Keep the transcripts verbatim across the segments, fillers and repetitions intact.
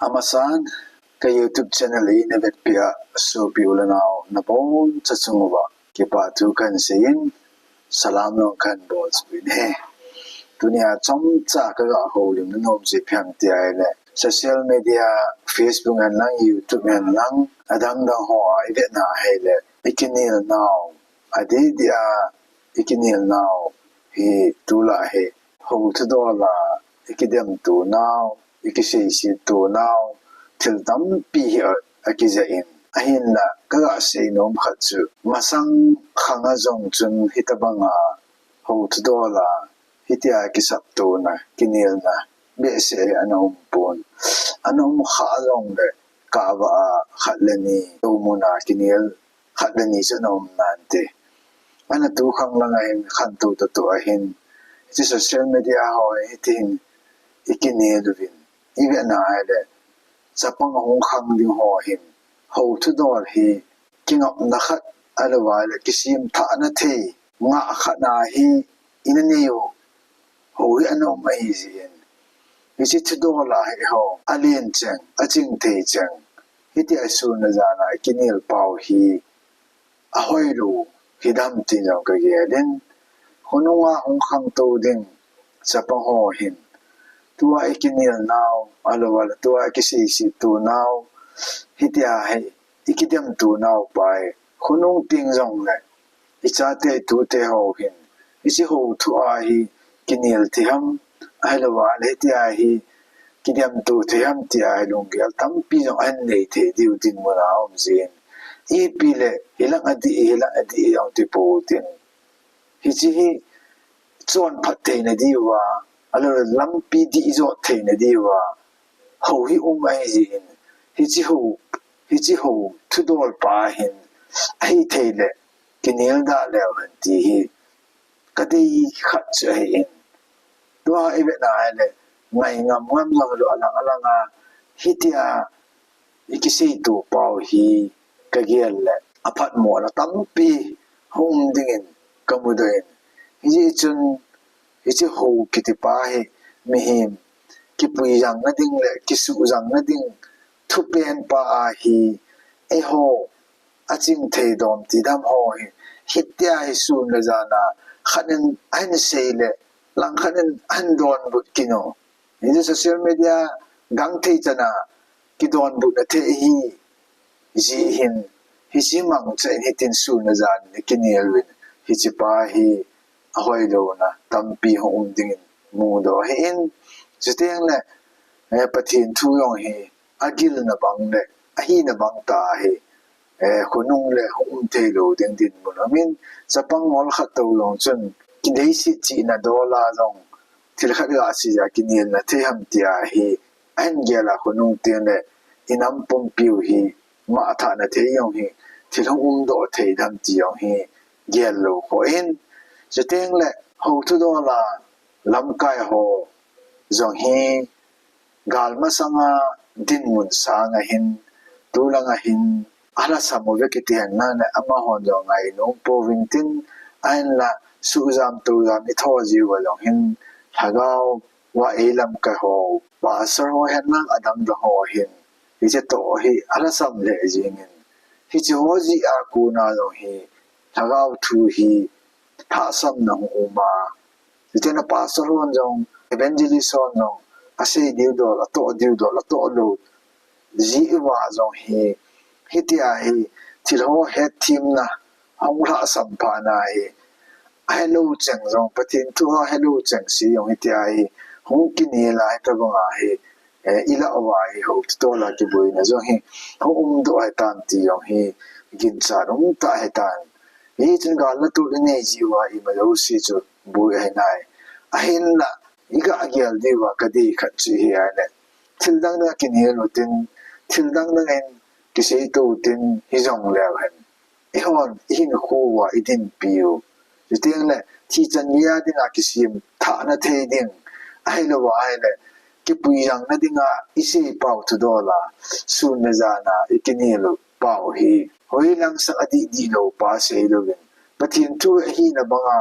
Amasan, ka YouTube channel hi na vetpia sopi u le nau naboncha chunguva kipathu kahin seiyin, salam jong kahin bolsuh in ahi. Tunia chomcha kaga houlimna nom chu ipi ham tia ahile, social media, Facebook hen lang, YouTube hen lang, adang dang hoa ivetna ahile, ikinel nau, adeh deh a ikinel nau hi tulai hi hou thudol a ikidemto nau, ikiseiset to nau, thil tampi hi akijah in. Ahinla, kaga seinom khat chu, masang khang a jong chun hitobanga hou thudol a hitia kisaptona, kinelna behseh hi ana umpon. Ana um kha jongle, kavah a khat le ni, tomun a kinel khat le ni chu ana um nante. Ana tu khang langa hin khantou toh toh ahin, hiche social media ho hi hiti hin ikinel uvin, ivetna ahile, chapang ahung khang ding ho hin hou thudol hi kingapna khat, ahilouleh kisemthahna thei ngah khat na hi ina neiu hou hi ana um ahijeh in, hiche thudol a hi hou alen cheng, aching thei cheng, hitia sun le jan a ikinel pau hi ahoilou hidam tin jong kagel in, khonunga hung khangtou ding chapang ho hin tua ikinel nau, ahilouleh tua ikiseiset to nau, hitia hi ikidemto nau pa hi, khonung teng jongle ichate itute ho hin hiche hou thua hi kinel thei ham, ahilouleh hitia hi kidemto thei ham tia hi lunggel tampi jong ahin nei thei diu dinmun a aum jin. Ipi le hilang adih, hilang adih jong tipou tin, hiche hi chonphat theina diuva, ahilouleh lampi dihjot theina diuva hou hi um ahijeh in, hiche hou, hiche hou thudol pa hin ahithei le kinel da leu hen ti hi kadei khat chu ahin. Tua ivetna ahile, ngai ngam ngam jonglou alang alanga hitia ikiseito pau hi kagel le aphatmona tampi hung um dingin kamudoh in. Hijeh chun hiche hou kitipa hi mihem kipuijangna ding le kisuhjangna ding thupen pa ahi. Eiho aching thei dom tidam ho hi hitia hi sun le jan a khat in ahin sei le, langkhat in ahin donbut kit u. Hiche social media gangthei chan a kidonbutna thei ahijeh hin, hiche mangcha in hitin sun le jan in ikinel uvin, hichepa hi ahoilouna tampi hung um dingin mudoh ahin. Chuteng le, eh, Pathen thu jong hi agilna bang le ahina bang tah hi, eh, khonung le hung um theilou ding dinmun aumin, chapang ngol khat tou jong chun, kileiset chihna dol a jong thil khat gasei a kinelna thei ham tia hi ahin gel a, khonung teng le inam pumpiu hi mangthahna thei jong hi, thil hung umdoh thei dam ti jong hi gel lou kho in. Chuteng le hou thudol a lamkai ho jong hi gal masanga dinmun sanga hin, tulanga hin alhasam uve kiti henlang le, amahon jong ngainom pouvin tin, ahinla suhjam toujam itho jiuva jong hin, lhagao va eilamkai ho, pastor ho henlang adang dang ho hin, hiche toh hi alhasam lheh jingin, hiche ho jeh a kona jong hi lhagao thu hi lhahsamna hung um a, chuteng le pastor hon jong, evangelist hon jong, asei diu dol, atoh diu dol, atoh lou jeh uva jong hi, hitia hi thil ho hetthemna hung lhahsam phat na hi, ahelou cheng jong, Pathen thu ahelou cheng se jong hitia hi hung kinel a, hitobanga hi, eh, ilah uva hi hou thudol a kiboina jong hi hung umdoh ahitan ti jong hi ginchat umtah ahitan. Hichun gal le tol inei jiuva ima jouse chu boi ahinai. Ahinla, iga gel diuva kadei khat chu hi ahile, thil dang dang a kinel utin, thil dang dang in kiseito utin, hijongleu hen, eihon ihinkho uva idinpiu, chuteng le thi chan geiya dinga kisemthahna thei ding, ahilouva ahile kipuijangna dinga isei pau thudol a, sun le jan a ikinel u pau hi hoilang sanga dihdih lou pa seilouvin, Pathen thu ahina banga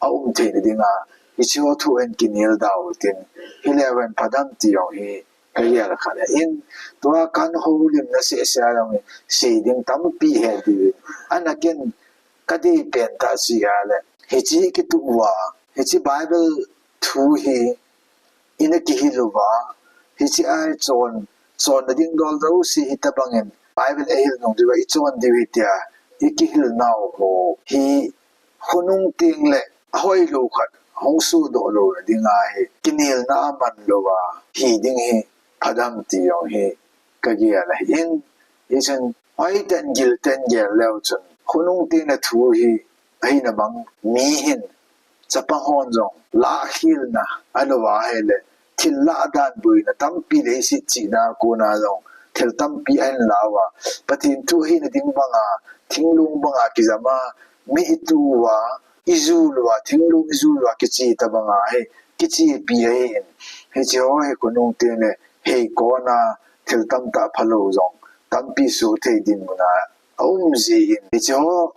aum theina dinga hiche ho thu in kinel da utin, hileu hen phadam ti jong hi Ka gel khat ahin, tua kan houlimna seh seh a jong sei ding tampi he diu. Ana ken ka dei pen tah seh a le, hiche kituh uva, hiche Bible thu hi ina kihil uva, hiche a i chon, chonna ding dol jouse hitabang in Bible a hil nung diuva i chon diu hi tia i kihil nau ho hi khonung teng le ahoilou khat hung sohdoh louna dinga hi kinelna aman louva hi ding hi pha dem ti jong hi ka gel ahin, hichun hoi ten gil ten gel leu chun khonung teng le thu hi ahina bang mi hin chapang hon jong lahkhelna alouva ahile thil lah dan boina tampi leiset chihna kona jong thil tampi ahin la uva, Pathen thu ahina ding banga thinglung banga kijama mi i tu uva, i jul uva, thinglung i jul uva kiche tabanga hi kichepi ahin, hiche ho hi khonung teng le hei kona thil tamtah phalou jong tampi soh thei dinmuna aum jeh in, hiche ho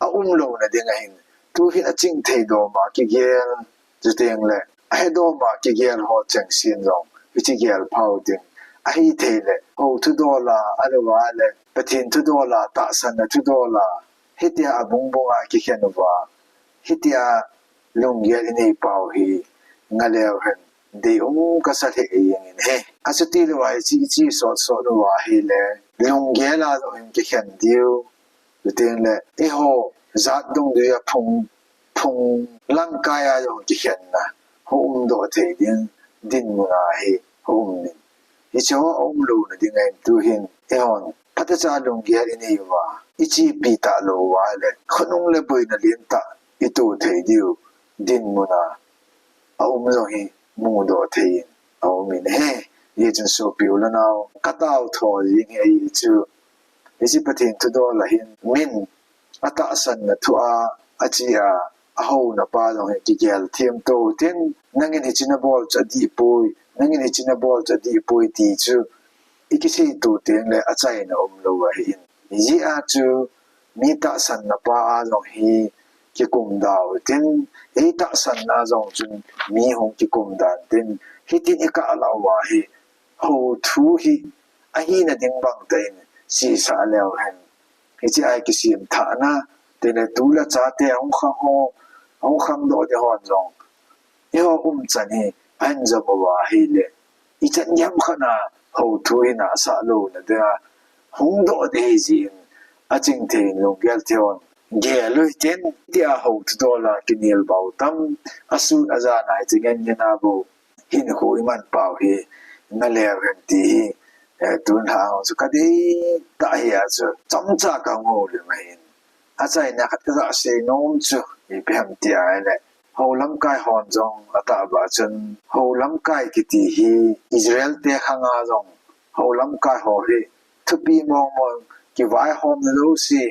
aum louna ding ahin, tu hin aching thei doma kigel, chuteng le ahe doma kigel ho chengsen jong hiche gel phau ding ahi thei le, hou thudol a, alouva le Pathen thudol a, tahsanna thudol a, hitia abung bunga kikhen uva, hitia lunggel inei pau hi ngaleu hen deium kasa lheh jeng in ahi. Achuti louva hiche i che sot sot uva ahile lunggel a jong hin kikhen diu, chuteng le eiho jat dungjuia phung, phung lamkai a jong kikhenna hung umdoh thei ding dinmuna hi hung um in, hiche ho aum louna ding ahin, tu hin eihon phatecha lunggel inei uva, i chepi talou uva le khonung le boina lentah i to thei diu dinmuna aum jong hi mudoh thei in aum in ahi. Hichun sopi u le nao, ka taotho jing hi ahi chu, hiche Pathen thudol a hin min atahsanna thu a, ache a, ahouna pa jong hi kigel themto utin, nangin hiche nabol chu adih poi, nangin hiche nabol chu adih poi ti chu i kiseito teng le achaina umlou ahin, hijeh a chu mi tahsanna pa a jong hi kikum da utin, ei tahsanna jong chun mi hung kikum dan tin, hitin i kah lah uva hi hou thu hi ahina ding bang tah in sesah leu hen, hiche a i kisem thahna, teng le tu le chate hung khang ho, hung khangdoh ding hon jong eiho umchan hi ahin jom uva ahile, ichan gei ham khat a hou thu hi nasah louna dinga hung doh ding ahi jeh in, aching thei in lunggel thei hon gel u hitin, tia hou thudol a kinel bou tam, asut ajan a hiche ngen ngen a bou hinkho iman pau hi naleu hen ti hi, eh, tun lha chu ka dei tah hi a chu chomcha ka houlim ahin. Achaina khat ka gasei nom chu ipi ham ti ahile, hou lamkai hon jong atahbeh a chun, hou lamkai kiti hi Israel te khang a jong hou lamkai ho hi thupi mong mong, kivaihomna jouse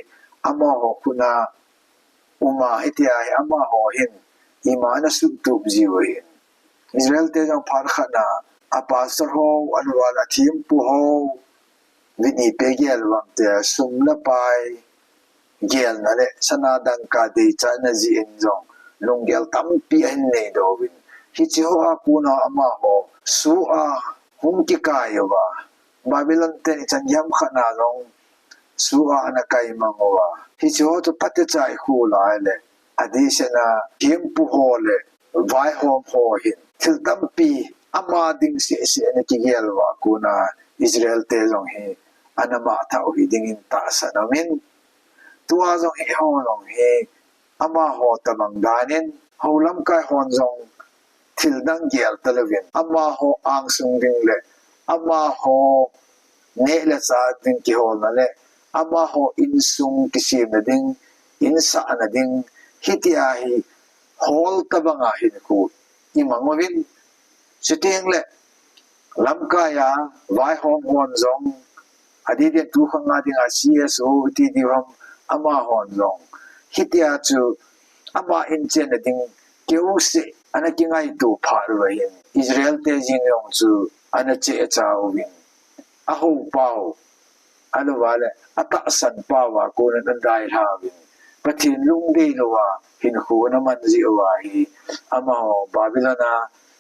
amaho khut a um a, hitia hi amaho hin ima ana suttup jiu ahin. Israel te jong phat khat a, a pastor ho, ahilouleh a thempu ho, vin ipi gel vang tia, sum le pai gelna le sana dangka deichatna jeh in jong lunggel tampi ahin neidoh uvin, hiche ho a kon a amaho soh a hung kikai uva, Babylon ten ichan gei ham khat a jong soh a ana kai mang uva, hiche ho chu phatecha i kholai le, adehset a thempu ho le vaihom ho hin thil tampi ama ding seh seh ana kigel uva kon a Israel te jong hi ana mangthah u hi ding in tahsan aumin, tua jong hi eiho jong hi amaho tabang dan in, hou lamkai hon jong thil dang gel talouvin, amaho angsung ding le amaho neh le chah ding kiholna le amaho insung kisemna ding, insahna ding, hitia hi hol tabang a hinkho imang uvin, chuteng le lamkai a vaihom hon jong, adeh deh in tu khang a dinga C S O ti diu ham, amahon jong hitia chu ama inchenna ding keuseh ana kingaito phat uva hin, Israel te jeng jong chu ana chehcha uvin, ahou pau, ahilouleh atahsan pau a kon ana dailha uvin, Pathen lungdei louva hinkho ana man jeh uva hi, amaho Babylon a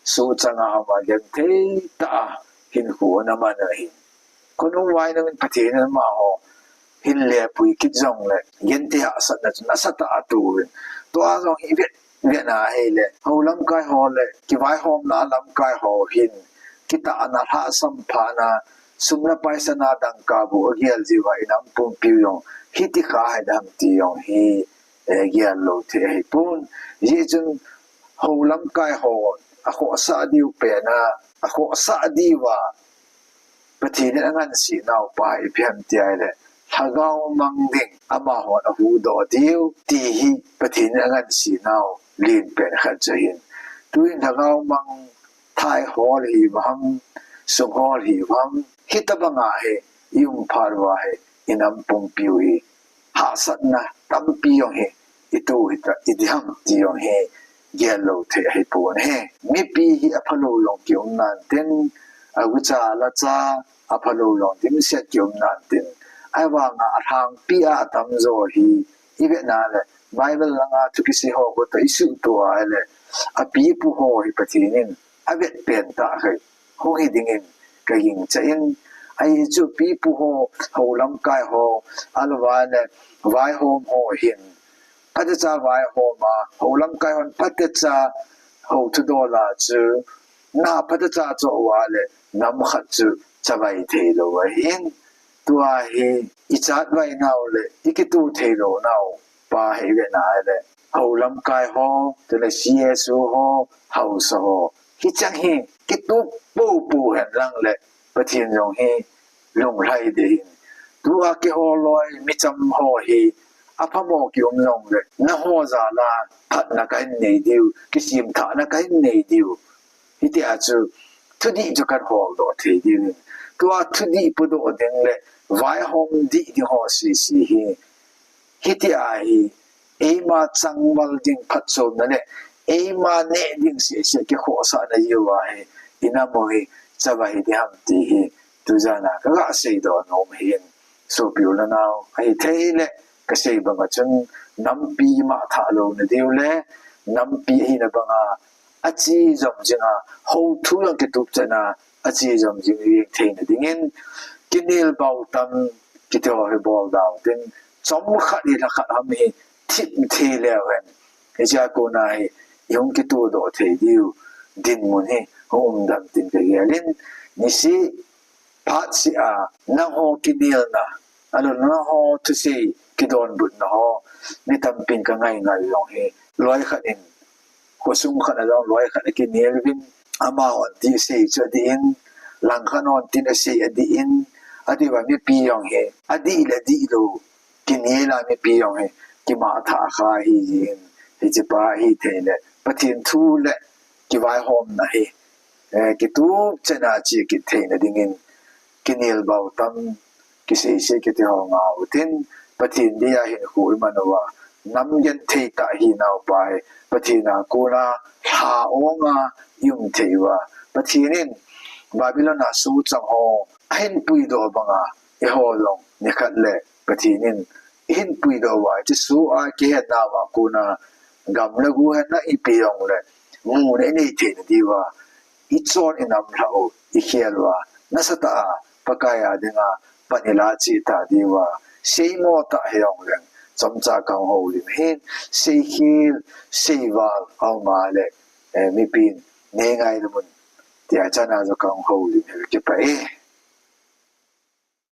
soh chang a ama genthei tah a hinkho ana man u ahi. Khonung vainung in Pathen in amaho hin lepui kit jongle, genthei hahsatna chu nasatah a atoh uvin. Tua jong hi vet, vetna ahile, hou lamkai ho le kivaihomna lamkai ho hin kitahna, lhahsam phana, sum le paisa na dangka bu agel jiuva inam pumpiu jong hiti kha hidem ti jong hi, eh, gel lou thei ahipon. Hijeh chun hou lamkai ho akhohsah diu pena, akhohsah diuva Pathen in angansei nau pa hi ipi ham ti ahile, lhagao mang ding, amahon ahuhdoh diu, ti hi Pathen in angansei nau lenpen khat chu ahin. Tuin lhagao mang, thaihol hiuvam, sunghol hiuvam, hitobanga hi i um phat uva hi inam pumpiu hi hahsatna tampi jong hi itoh hita, iti ham ti jong hi gel lou thei ahipon ahi. Mipi hi aphalou jong kium nan tin, agucha lacha aphalou jong dimset kium nan tin, ahivanga alhangpi a atamjo hi ivetna le, Bible langa thu kisei ho khu toh isuhtoh a ahile, api apu ho hi Pathen in avet pen tah khat hung hi dingin kagingchan, ahi chu api apu ho, hou lamkai ho, ahilouleh vaihom ho hin phatecha vaihom a, hou lamkai hon phatecha hou thudol a chu, na phatecha choh uva le nam khat chu chavai theilou ahin. Tua hi ichatvai nau le ikitoh theilou nau pa hi ivetna ahile, hou lamkai ho, chule C S O ho, haosa ho, hicheng hi kitup poupou hen lang le Pathen jong hi lunglhai ding ahin. Tua kihol loi micham ho hi aphamo kium jongle, naho jal a phatna kahin nei diu, kisemthahna kahin nei diu. Hitia chu thudih chu kahin holdoh thei diu ahin. Tua thudih podoh ding le vaihom dih ding ho sese hi, hitia hi eima changval ding phatchomna le eima neh ding sese kikhohsahna jiuva hi inam u hi chavai hi ding ham ti hi tujan a kaga seidoh nom ahin. Sopi u le nao, ahithei le kasei banga chun, nampi mangthah louna diu le nampi ahina banga ache jom jinga, hou thu jong kitup chan a ache jom jing jeng theina dingin, kinel bau tam kiti ho hi bol dau tin, chomkhat hi lhakhat ham hi thip thei leu hen, hichea kona hi ihung kitohdoh thei diu dinmun hi hung um dem tin kagel in, niseh phatseh a nangho kinelna, ahilouleh nangho thusei kidonbutna ho mi tampin kangai ngai jong hi, loi khat in, khosung khat a jong loi khat akinel uvin, amahon ti asei chu adih in, langkhat hon tin asei adih in, atiuva mipi jong hi adih le dihlou kinel a mipi jong hi kimangthah kha ahi jin, hiche pa ahithei le Pathen thu le kivaihomna hi, eh, kitup chan a che kit theina dingin, kinel bau tam, kiseise kiti ho ngah utin, Pathen dia hinkho iman uva, nam genthei tah hinau pa hi Pathen a kona lha ong a i um thei uva, Pathen in Babylon a sochang ho ahin puidoh banga, eiho jong nikhat le Pathen in eihin puidoh uva, hiche soh a kihetnauva kona gam le go henga ipi jongle muna inei theina diuva, ichon inam lhah u, ikhel uva, nasatah a Pakai a dinga pan ila cheh ta diuva, seimo tah hijongleng chomcha kahung houlim ahin, seikhel, seival aum a le, eh, mipin nei ngailu mun, tia chan a jong kahung houlim ahi, kipah e.